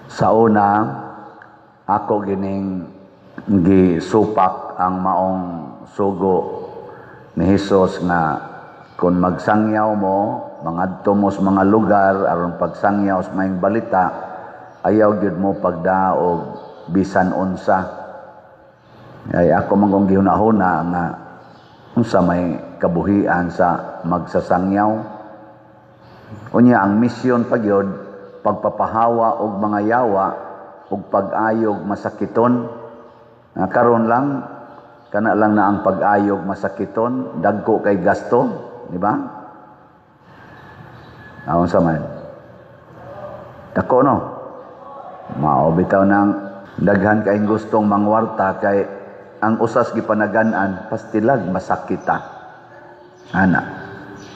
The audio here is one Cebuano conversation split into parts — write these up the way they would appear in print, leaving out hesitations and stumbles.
Sa una, ako gining gisupak ang maong sugo ni Hesus nga kung magsangyaw mo, mangadto mo sa mga lugar aron pagsangyaw sa maayong balita, ayaw gyud mo pagdaog bisan unsa. Ay, ako man kong gihuna-huna nga unsa may kabuhian sa magsasangyaw. Unya ang misyon pa gyud, pagpapahawa og mga yawa ug pag-ayog masakiton. Nga karon lang, kana lang na ang pag-ayog masakiton, dagko kay gasto, di ba? Aon sa man? Dako, no? Mao bitaw nang daghan kay gustong mangwarta kay ang usas gipanagan-an pastilag masakita. Ana.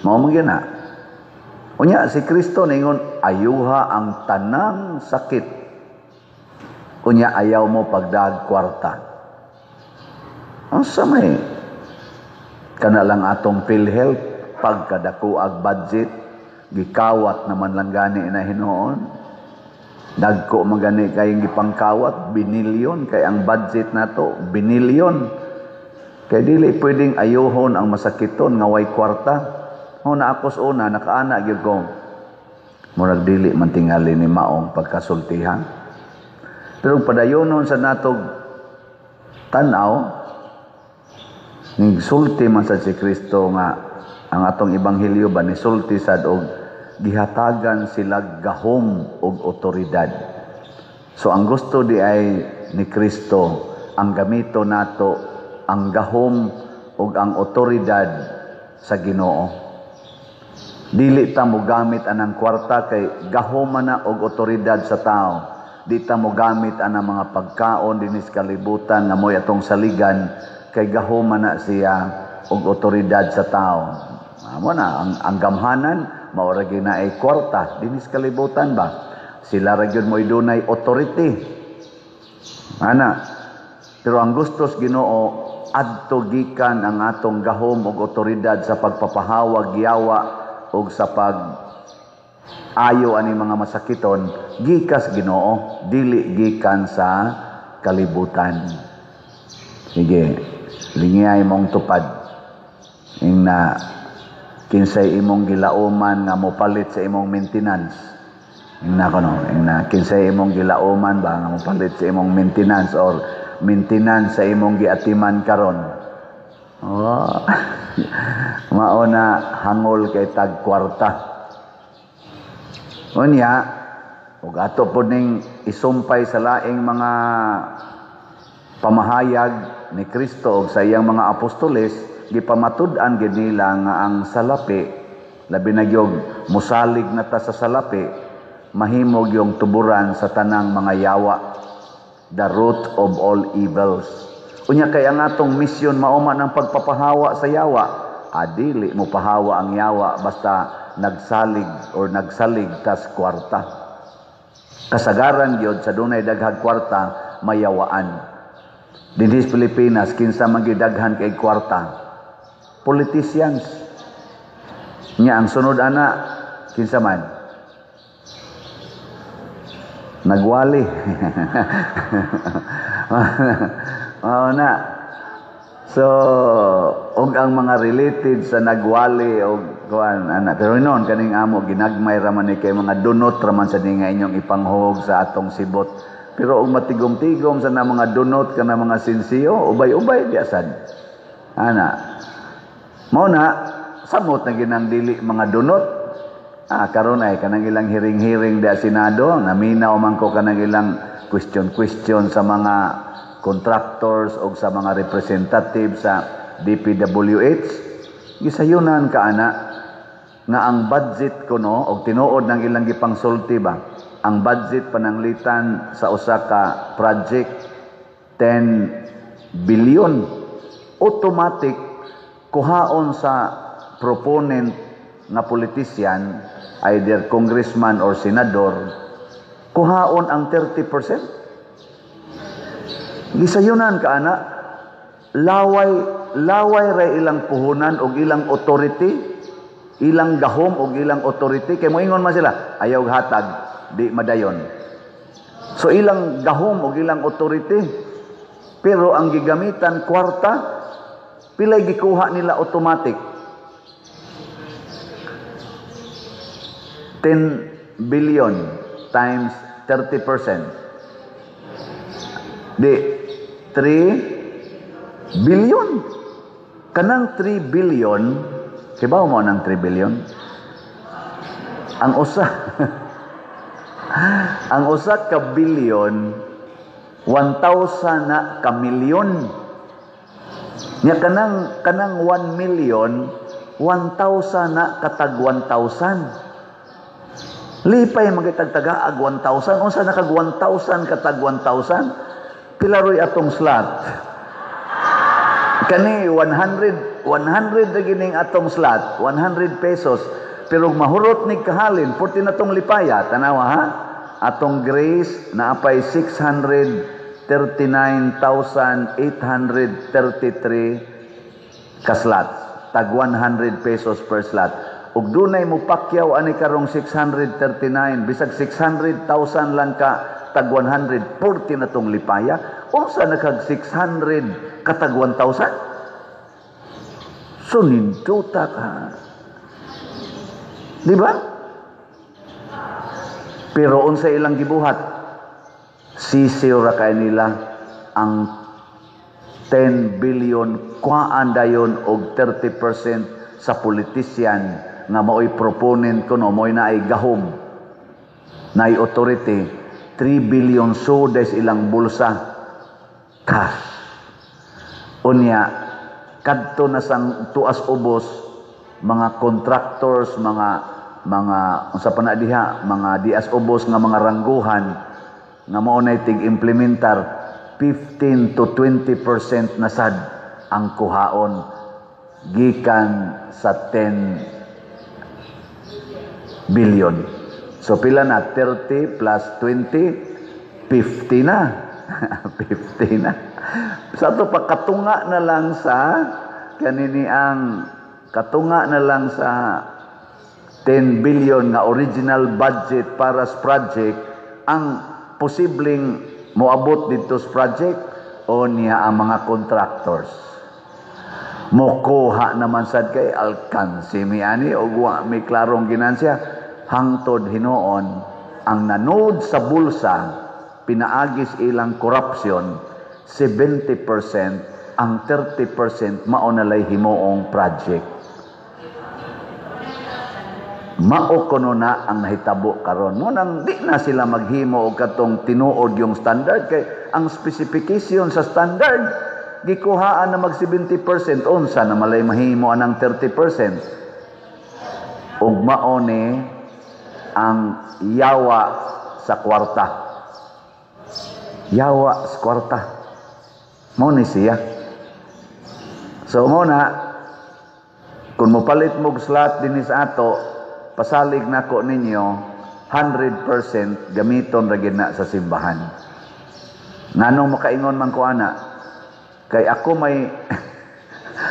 Mao man gyud na. Unya si Kristo ningon, "Ayuha ang tanang sakit." Unya ayaw mo pagdag kwarta. Unsa may kana lang atong PhilHealth, pagkadako ag budget, gikawat naman lang gani na hinuon. Dagko man gani kay gipangkawat, binilyon kay ang budget nato, binilyon. Kay dili pwedeng ayuhon ang masakiton nga way kwarta. Una ako sa una, nakaana gyud ko. Murag dili man tingali ni maong pagkasultihan. Pero padayonon sa natog tan-aw, sulti man sad si Kristo nga ang atong ebanghelyo ba, ni sulti sad og gihatagan sila gahom og otoridad. So ang gusto di ay ni Kristo, ang gamito nato ang gahom ug ang otoridad sa Ginoo. Dili ta mo gamit anang kwarta kay gahom man na og otoridad sa tao. Di ta mo gamit anang mga pagkaon dinis kalibutan nga mo'y atong saligan kay gahom man na siya og otoridad sa tao. Amo na ang gamhanan mao ra gyud na ay kwarta dinis kalibutan ba. Sila ra gyud mo'y dunay authority. Ana. Pero ang gustos Ginoo, adto gikan ang atong gahom og otoridad sa pagpapahawag yawa og sa pag ayo ani mga masakiton, gikas Ginoo, dili gikan sa kalibutan. Sige, lingiyay mong tupad. Ingna kinsay imong gilauman nga mopalit sa imong maintenance. Ingna kono, ingna kinsay imong gilauman ba nga mopalit sa imong maintenance or maintenance sa imong giatiman karon. Oh. Mao na hangol kay tag kwarta. Unya, ug ato po ning isumpay sa laing mga pamahayag ni Kristo ug sa iyang mga apostoles, gipamatud-an gid nila nga ang salapi, labi na gyud musalig na ta sa salapi, mahimog yung tuburan sa tanang mga yawa, the root of all evils. Unya kay ang atong misyon mao man ang pagpapahawa sa yawa, adili mo pahawa ang yawa basta nagsalig or nagsalig tas kwarta. Kasagaran gyud sa dunay daghang kwarta, mayawaan. Dinhi sa Pilipinas, kinsa man gyud daghan kay kwarta? Politicians. Nya ang sunod ana, kinsa man? Nagwali. Mao na. So, og ang mga related sa nagwali og kuan ana, pero noon kaning amo ginagmay ra man ni kay mga dunot ra man sa ni nga inyong ipanghog sa atong sibot. Pero og matigom-tigom sa na mga dunot kana mga sinsiyo, ubay-ubay di sad. Ana. Mao na samot na ginang dili mga dunot. Ah, karon ay kanang ilang hiring-hiring di Senado, naminaw man ko kanang ilang question-question sa mga contractors o sa mga representative sa DPWH. Gisayunan ka ana nga ang budget kuno og tinuod ng ilang gipangsulti ba, ang budget pananglitan sa usa ka project 10 billion, automatic kuhaon sa proponent nga politician, either congressman or senador, kuhaon ang 30%. Gisayunan ka ana, laway laway ra ilang puhunan og ilang authority, ilang gahom og ilang authority, kay moingon man sila, "Ayaw hatag, di madayon." So ilang gahom og ilang authority. Pero ang gigamitan kwarta, pilay gikuha nila automatic? 10 billion times 30%. Di 3 billion. Kanang 3 billion, kibaw mo ng 3 billion? Ang usa ka billion, 1,000 na ka milyon. Nya kanang 1 million, 1,000 na katag 1,000. Lipay magitagtaga ag 1,000. Unsa na kag 1,000 katag 1,000? Pila roy atong slot? Kani 100, 100 na gining atong slot, 100 pesos. Pero mahurot ni kahalin, purti na tong lipaya, tanawa ha? Atong grace naapay 639,833 ka slots. Tag 100 pesos per slot. Ug dunay mo pakyaw ani karong 639, bisag 600,000 lang ka tag 140 na tong lipaya, unsa na kag 600 katag 1,000? So ninduta ka. Di ba? Pero unsa ilang gibuhat? Sisiw ra kay nila ang 10 billion, kuhaan dayon og 30% sa politician nga maoy proponent kuno, mo'y naay gahom, naay authority. 3 billion so des ilang bulsa cash. Unya kadto na sang tuas ubos mga contractors, mga unsa pa na diha, mga dias ubos nga mga rangguhan nga mao nay tig-implementar, 15 to 20% na sad ang kuhaon gikan sa 10 billion. So pila na? 30 plus 20, 50 na. 50 na. Sa ato pa katunga na lang sa kanini ang katunga na lang sa 10 billion nga original budget para sa project ang posibleng moabot dito sa project o niya ang mga contractors. Mokuha naman sad kay alkansi mi ani og wa mi klarong ginansya. Hangtod hinuon ang nanood sa bulsa pinaagis ilang corruption 70%, ang 30% mao na lay himuong project. Mao kuno na ang nahitabo karon. Mo nang di na sila maghimo og katong tinuod yung standard kay ang specification sa standard gikuhaan na mag 70%, unsa na malay mahimo anang 30%. Ug mao ni ang yawa sa kwarta. Yawa sa kwarta. Mao ni siya. So mo na kung mopalit mo slot dinhi sa ato, pasalig nako ninyo 100% gamiton ra gid na sa simbahan. Nganong makaingon man ko ana? Kay ako may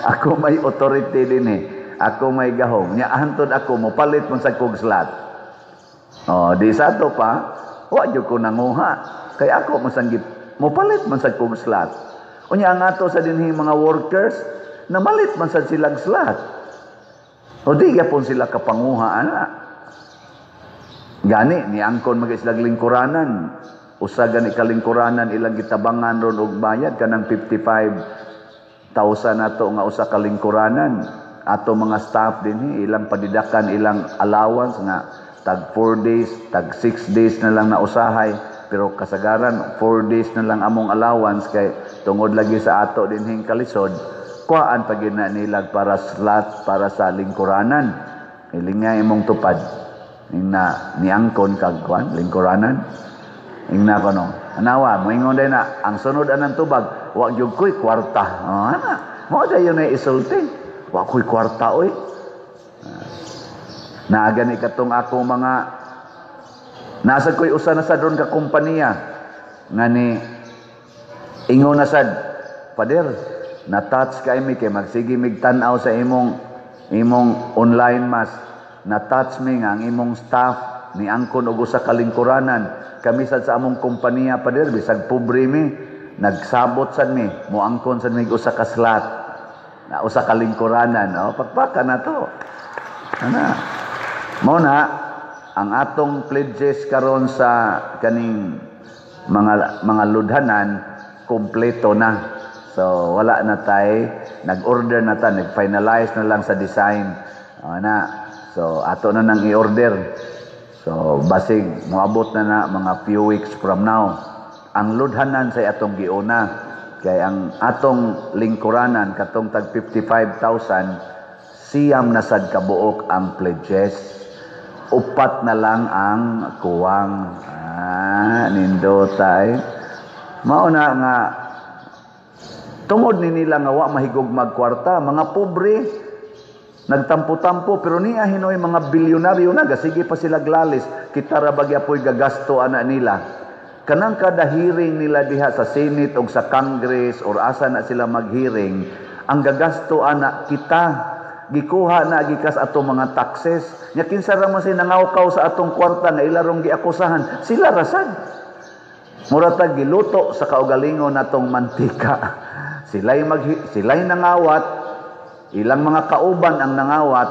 ako may authority dinhi. Ako may gahom. Nya hantod ako mopalit man sa kog slot. Oh, di sa ato pa, wa jud ko nanguha. Kay ako masanggip mopalit man sa kog slot. Unya ang ato sa dinhi mga workers namalit man sad silang slot. O di gyapon sila kapanguha ana. Gani niangkon mag silag lingkuranan. Usa gani kalingkuranan ilang gitabangan ron og bayad kanang 55,000 nato nga usa ka lingkuranan. Ato mga staff dinhi ilang padidakan ilang allowance nga tag 4 days, tag 6 days na lang na usahay, pero kasagaran 4 days na lang among allowance kay tungod lagi sa ato dinhing kalisod. Kuhaan pa gid na nilag para slot para sa lingkuranan. Ilinga imong tupad. Ing na niangkon kag kuan lingkuranan. Ingna kono. Anawa, moingon day na ang sunod anang tubag, wa gyud koy kwarta. Oh, ana. Mao dayon na isulti. Wa koy kwarta oy. Naa gani katong ako mga nasa koy usa na sad ron ka kompanya nga ni ingon na sad, "Pader, na-touch kay mi kay magsige mig tan-aw sa imong online mass. Na-touch mi nga ang imong staff Niangkon og usa ka lingkuranan. Kami sad sa among kompanya, pader, bisag pobre mi, nagsabot sad mi, moangkon sad mi usa ka slot na usa ka lingkuranan. Oh, pakpaka na to. Ana. Mao na ang atong pledges karon sa kaning mga ludhanan, kompleto na. So wala na tay, nag-order na ta, nag-finalize na lang sa design. Ana. So ato na nang i-order. So basig moabot na na mga few weeks from now. Ang ludhanan sa atong giuna kay ang atong lingkuranan, katong tag 55,000, 9 na sad kabuok ang pledges. 4 na lang ang kuwang. Ah, nindota eh. Mao na nga tungod ni nila nga wa mahigugmag kwarta, mga pobre nagtampo-tampo, pero niya hinoy mga bilyonaryo na gasige pa sila glalis. Kita ra ba gyapoy gagasto ana nila? Kanang kada hearing nila diha sa Senate o sa Congress or asa na sila mag-hearing, ang gagasto ana kita. Gikuha na gikas atong mga taxes. Nya kinsa ra man sila nangawkaw sa atong kwarta nga ilarong giakusahan? Sila ra sad. Mura tag giluto sa kaugalingon natong mantika. Sila'y nangawat, ilang mga kauban ang nangawat,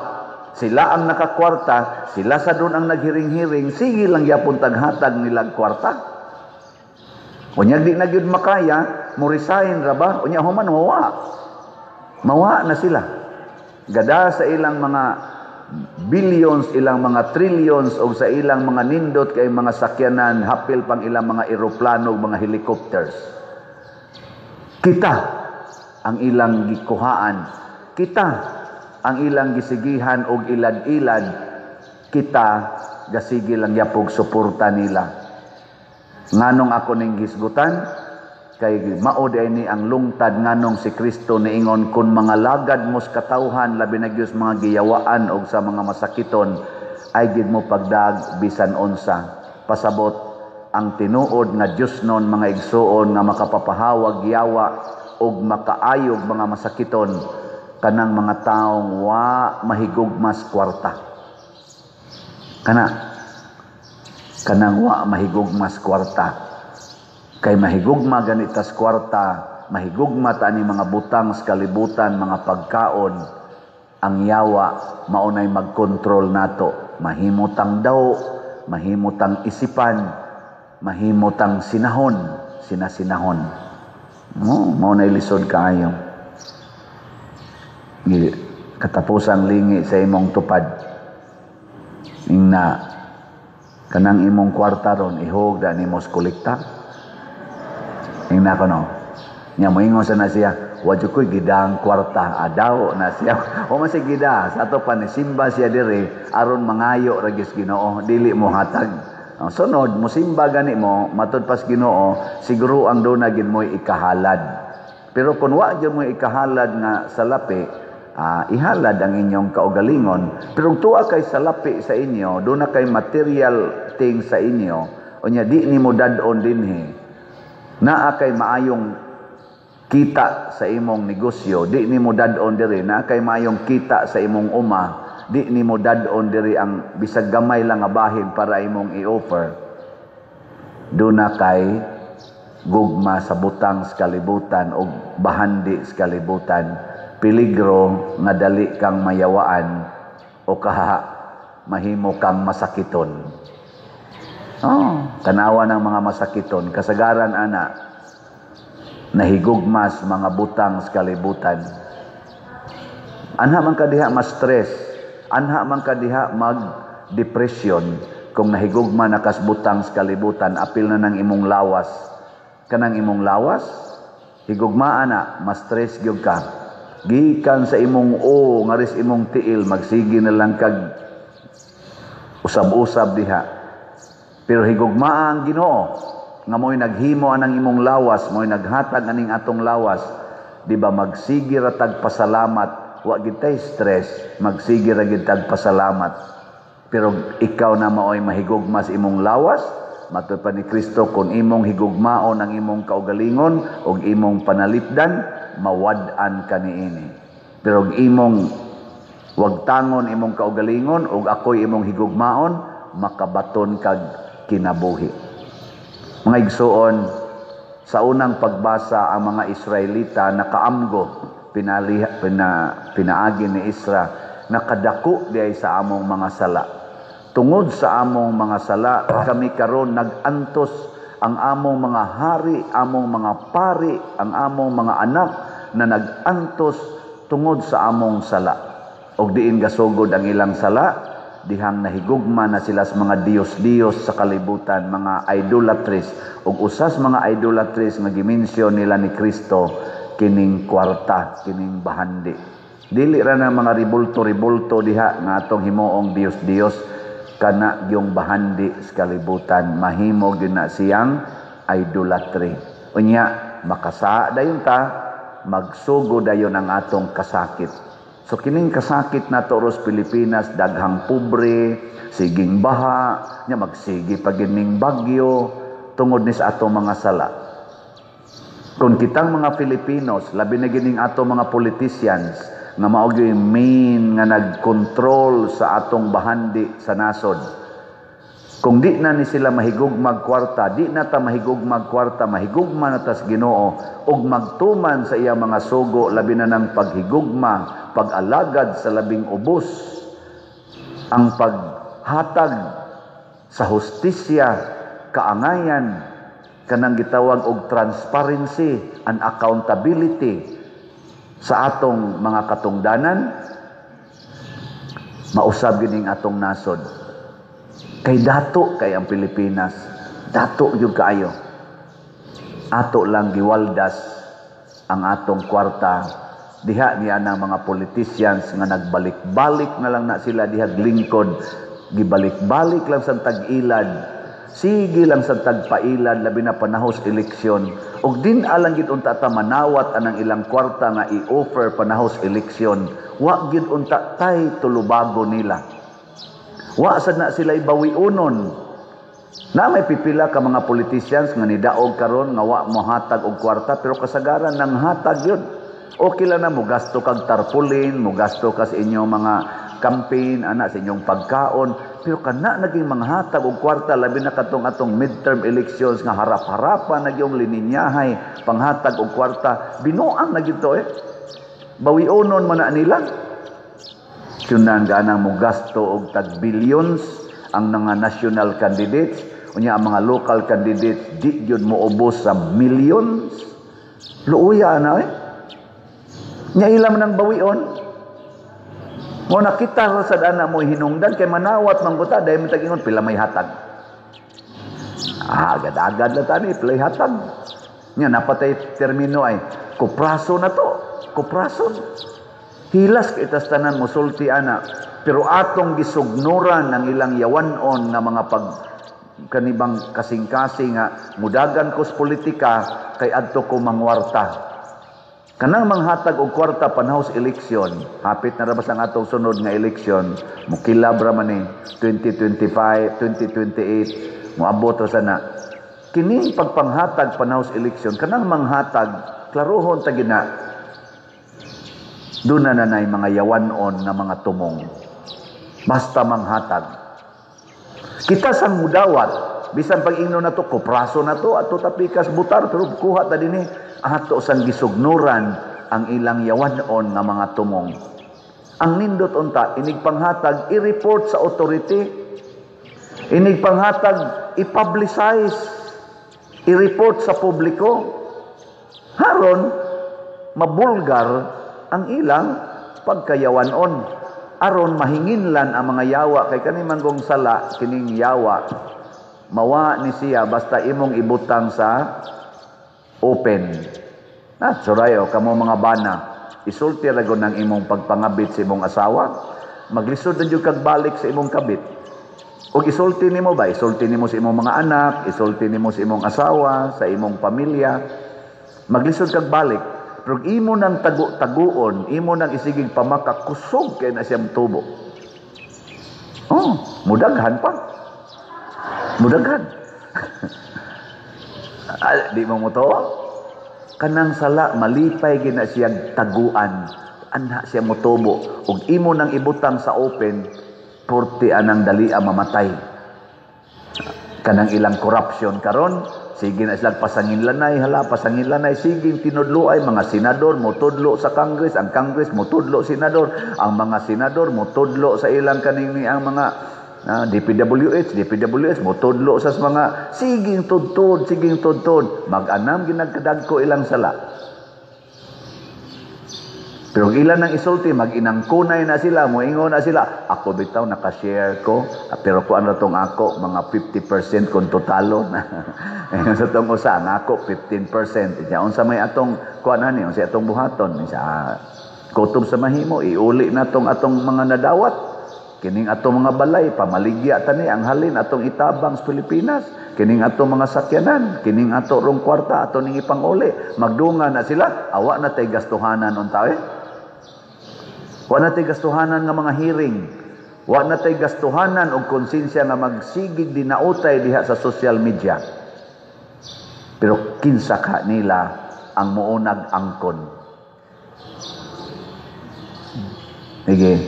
sila ang nakakwarta, sila sa doon ang naghiring-hiring, sige lang yapon taghatag nilag kwarta. Unya di na gyud makaya, mo resign ra ba? Unya human mawa. Mawa na sila. Gada sa ilang mga billions, ilang mga trillions o sa ilang mga nindot kay mga sakyanan, hapil pang ilang mga eroplano, mga helicopters. Kita ang ilang gikuhaan. Kita ang ilang gisigihan og ilad-ilad. Kita gasigi lang yapog suporta nila. Nganong ako ning gisgutan? Kay mao di ni ang lungtad nganong si Kristo niingon kun mga lagad mos katawhan, labi na gyud mga giyawaan og sa mga masakiton, ay gid mo pagdag bisan unsa. Pasabot ang tinuod nga Dios nun, mga igsuon, nga makapapahawag yawa og makaayog mga masakiton, kanang mga taong wa mahigugmas kwarta. Kanang wa mahigugmas kwarta. Kay mahigugma ganitas kwarta, mahigugma ta ni mga butang sa kalibutan, mga pagkaon, ang yawa maunay magkontrol nato. Mahimutang daw, mahimutang isipan, mahimutang sinahon, sinasinahon. No, maunay lisod kaayo. Katapusang lingi sa imong tupad. Ingna kanang imong kwarta ron ihog da nimo sa kolekta. Ingna ko no. Nya moingon sa na siya, "Wa jud ko'y gidang kwarta." Adaw na siya. O man si gida, sa ato pa nisimba siya diri aron mangayo ra gyud Ginoo, dili mo hatag. Sunod mosimba gani mo, matud pas Ginoo, siguro ang duna gid mo'y ikahalad. Pero kung wa gyud mo ikahalad nga salapi, ihalad ang inyong kaugalingon. Pero kung tuwa kay salapi sa inyo, duna kay material thing sa inyo, unya di nimo dad-on dinhi. Naa kay maayong kita sa imong negosyo, di nimo dad-on diri. Naa kay maayong kita sa imong uma, di nimo dad-on diri ang bisag gamay lang nga bahin para imong i-offer. Duna kay gugma sa butang sa kalibutan o bahandi sa kalibutan, peligro nga dali kang mayawaan o kaha mahimo kang masakiton. Oh, tanawa ng mga masakiton, kasagaran ana nahigugmas mga butang sa kalibutan. Anha man ka diha ma-stress, anha man ka diha mag-depression kung nahigugma na kas butang sa kalibutan, apil na ng imong lawas. Kanang imong lawas, higugmaan na, ma-stress gyud ka. Gikan sa imong o, ngaris imong tiil, magsige na lang kag usab-usab diha. Pero higugmaa ang Ginoo, nga mo'y naghimo anang imong lawas, mo'y naghatag aning atong lawas, di ba magsige ra tag pasalamat, wa gid tay stress, magsige ra gid tag pasalamat. Pero ikaw na maoy mahigugma sa imong lawas, matud pa ni Kristo, kung imong higugmaon ang imong kaugalingon og imong panalipdan, mawad-an ka niini. Pero og imong wagtangon imong kaugalingon og ako'y imong higugmaon, makabaton kag kinabuhi. Mga igsuon, sa unang pagbasa, ang mga Israelita nakaamgo pinaagi ni Isra, nakadako diay sa among mga sala. Tungod sa among mga sala, kami karon nag-antos, ang among mga hari, among mga pari, ang among mga anak na nag-antos tungod sa among sala. Og diin gasugod ang ilang sala? Dihang nahigugma na sila sa mga diyos-diyos sa kalibutan, mga idolatries. Ug usas mga idolatries nga gimensyon nila ni Kristo kining kwarta, kining bahandi. Dili ra na mga ribulto-ribulto diha nga atong himuong diyos-diyos, kana yung bahandi sa kalibutan mahimo gyud na siyang idolatry. Unya makasa dayon ta, magsugo dayon ang atong kasakit. So kining kasakit nato ros Pilipinas, daghang pobre, siging baha, nya magsigi pa gining bagyo tungod ni sa atong mga sala. Kung kitang mga Filipinos, labi na gining ato mga politicians nga mao gyud main nga nagkontrol sa atong bahandi sa nasod. Kung di na ni sila mahigugmag kwarta, di na ta mahigugmag kwarta, mahigugma na tas Ginoo ug magtuman sa iya mga sugo, labi na ng paghigugma, pag-alagad sa labing ubos, ang paghatag sa hustisya, kaangayan, kanang gitawag og transparency and accountability sa atong mga katungdanan, mausab gining atong nasod. Kay dato kay ang Pilipinas, dato gyud kaayo. Ato lang giwaldas ang atong kwarta diha niya ng mga politicians nga nagbalik-balik na lang na sila diha lingkod, gibalik-balik lang sa tag-ilad, sige lang sa tagpailad, labi na panahos eleksyon. Ug din alang gid unta ta manawat anang ilang kwarta nga i-offer panahos eleksyon, wa gid unta tay tulubago nila. Wa sad na sila ibawiunon. Na may pipila ka mga politicians nga nidaog karon nga wa mohatag og kwarta, pero kasagaran nang hatag yun. Okay lang na mogasto kag tarpaulin, mogasto ka sa inyong mga campaign, ana sa inyong pagkaon, pero kana naging mga hatag og kwarta, labi na katong atong midterm elections nga harap-harapan na yung lininyahay panghatag og kwarta, binuang na gito eh. Bawionon man na nila. Sunan ganang mogasto og tag billions ang mga national candidates, unya ang mga local candidates di gyud moubos sa millions. Luuya na eh. Nya ilam nang bawion. Mo nakita ra sad ana mo hinungdan kay manawat man buta dahil man tag-ingon pila may hatag. Ah, agad-agad na tani pilay hatag. Nya napatay termino ay kupraso na to, kupraso. Hilas kay tas tanan mosulti ana, pero atong gisugnuran ang ilang yawanon nga mga pag kanibang kasing-kasing nga mudagan kos politika kay adto ko mangwarta. Kanang manghatag og kwarta panahos eleksyon, hapit na ra ba sa atong sunod nga eleksyon, mukilab ra man ni 2025, 2028, moabot ra sana. Kining pagpanghatag panahos eleksyon, kanang manghatag, klarohon ta gina. Doon na nanay mga yawanon nga mga tumong. Basta manghatag. Kita sang mudawat, bisan pag ingno na to, kupraso na to, ato tapikas butar, pero kuha ta dinhi, ato sang gisugnuran ang ilang yawanon nga mga tumong. Ang nindot unta, inig panghatag, i-report sa authority. Inig panghatag, i-publicize, i-report sa publiko. Haron, mabulgar ang ilang pagkayawanon. Aron mahinginlan ang mga yawa kay kani manggong sala kining yawa mawa ni siya basta imong ibutang sa open. Ah, surayo kamo mga bana, isulti ra gud ng imong pagpangabit sa imong asawa, maglisod na jud kag balik sa imong kabit. Og isulti nimo ba? Isulti nimo sa imong mga anak, isulti nimo sa imong asawa, sa imong pamilya. Maglisod kag balik. Pero imo nang tago-taguon, imo nang isigig pamakakusog kay na siyang tubo. Oh, mudaghan pa. Mudaghan. Ah, di mo mo to? Kanang sala malipay gina siyang taguan. Anha siya motubo. Ug imo nang ibutang sa open, porti anang dali mamatay. Kanang ilang corruption karon, sige na sila pasanginlanay, hala, pasanginlanay, sige tinudlo ay mga senador motudlo sa Congress, ang Congress motudlo senador, ang mga senador motudlo sa ilang kaning ni ang mga DPWH, DPWH motudlo sa mga siging tudtod, siging tudtod, mag-anam ginagkadagko ilang sala. Pero ilan ang isulti, mag-inangkunay na sila, moingon na sila, "Ako bitaw naka-share ko, pero kuan ra tong ako, mga 50% kung totalo na." Sa tong usa, ang ako 15%. Nya unsa may atong kuan ani, unsa atong buhaton? Sa kutob sa mahimo, iuli na tong atong mga nadawat. Kining atong mga balay, pamaligya tani ang halin atong itabang sa Pilipinas. Kining atong mga sakyanan, kining ato rong kwarta, ato ning ipanguli. Magdunga na sila, awa na tay gastuhanan unta eh. Wa na tay gastuhanan nga mga hearing. Wa na tay gastuhanan og konsensya nga magsigig dinautay diha sa social media. Pero kinsa ka nila ang muunag angkon? Sige,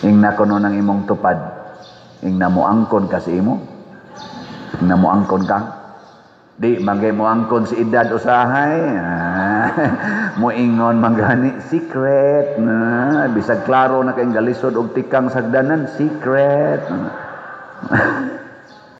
ingna kuno ng imong tupad. Ingna mo angkon ka sa imo. Ingna mo angkon ka. Di magay mo angkon si edad usahay. Moingon manggani secret. Bisag klaro na kay galisod og tikang sagdanan, secret.